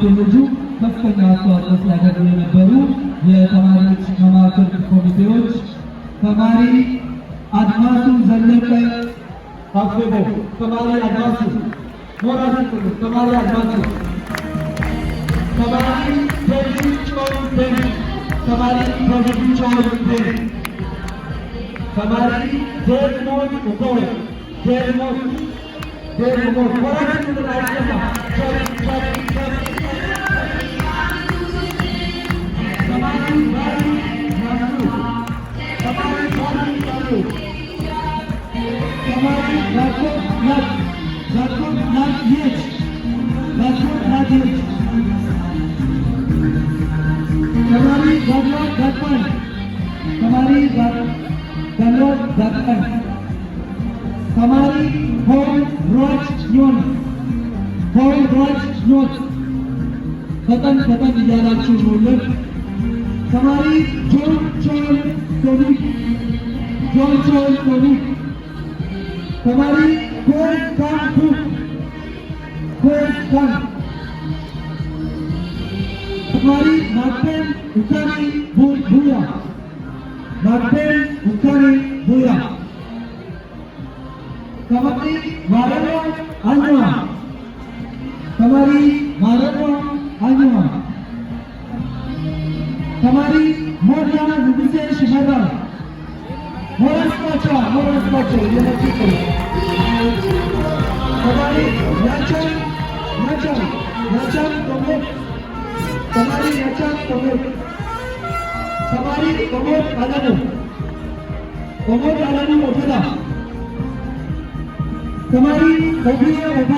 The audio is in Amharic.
ለኮሌጁ ከፍተኛ አስተዋጽኦ ሲያደርጉ የነበሩ የተማሪዎች መማክርት ኮሚቴዎች፣ ተማሪ አድማሱ ዘለቀ ታፌቦ፣ ተማሪ አድማሱ ሞራል፣ ተማሪ አድማሱ፣ ተማሪ ዴቪድ ጮን ዴቪድ፣ ተማሪ ዴቪድ ጮን ዴቪድ፣ ተማሪ ዴድሞን ኡጎ፣ ዴድሞን፣ ዴድሞን፣ ሞራል አይሰማም። ተማሪ ባሪ ናሱ፣ ተማሪ ባሪ ናሱ፣ ተማሪ ያዕቆብ ናት፣ ያዕቆብ ናት የች፣ ያዕቆብ ናት የች፣ ተማሪ ጋድሎ ጋድማን፣ ተማሪ ጋድሎ ጋድማን፣ ተማሪ ሆል ሯጭ ኞን፣ ሆል ሯጭ ኞት፣ ፈጠን ፈጠን እያላችሁ ኑልን። ተማሪ ጆን ቾል ቶኒክ፣ ጆን ቾል ቶኒክ፣ ተማሪ ኮል ካን ኩክ፣ ኮል ካን፣ ተማሪ ማርቴን ኡካኒ ቡያ፣ ማርቴን ኡካኒ ቡያ፣ ተማሪ ማረኖ አኝዋ፣ ተማሪ ማረኖ አኝዋ፣ ተማሪ ሞላ ንጉሴ ሽፈራው፣ ሞራል ስጧቸው፣ ሞራል ስጧቸው እየመጡ ነው። ተማሪ ያቻን ያቻን ያቻን ቆሞት፣ ተማሪ ያቻን ቆሞት፣ ተማሪ ቆሞት አለሙ፣ ቆሞት አለሙ ኦቶላ፣ ተማሪ ኦቢዬ ኦባ።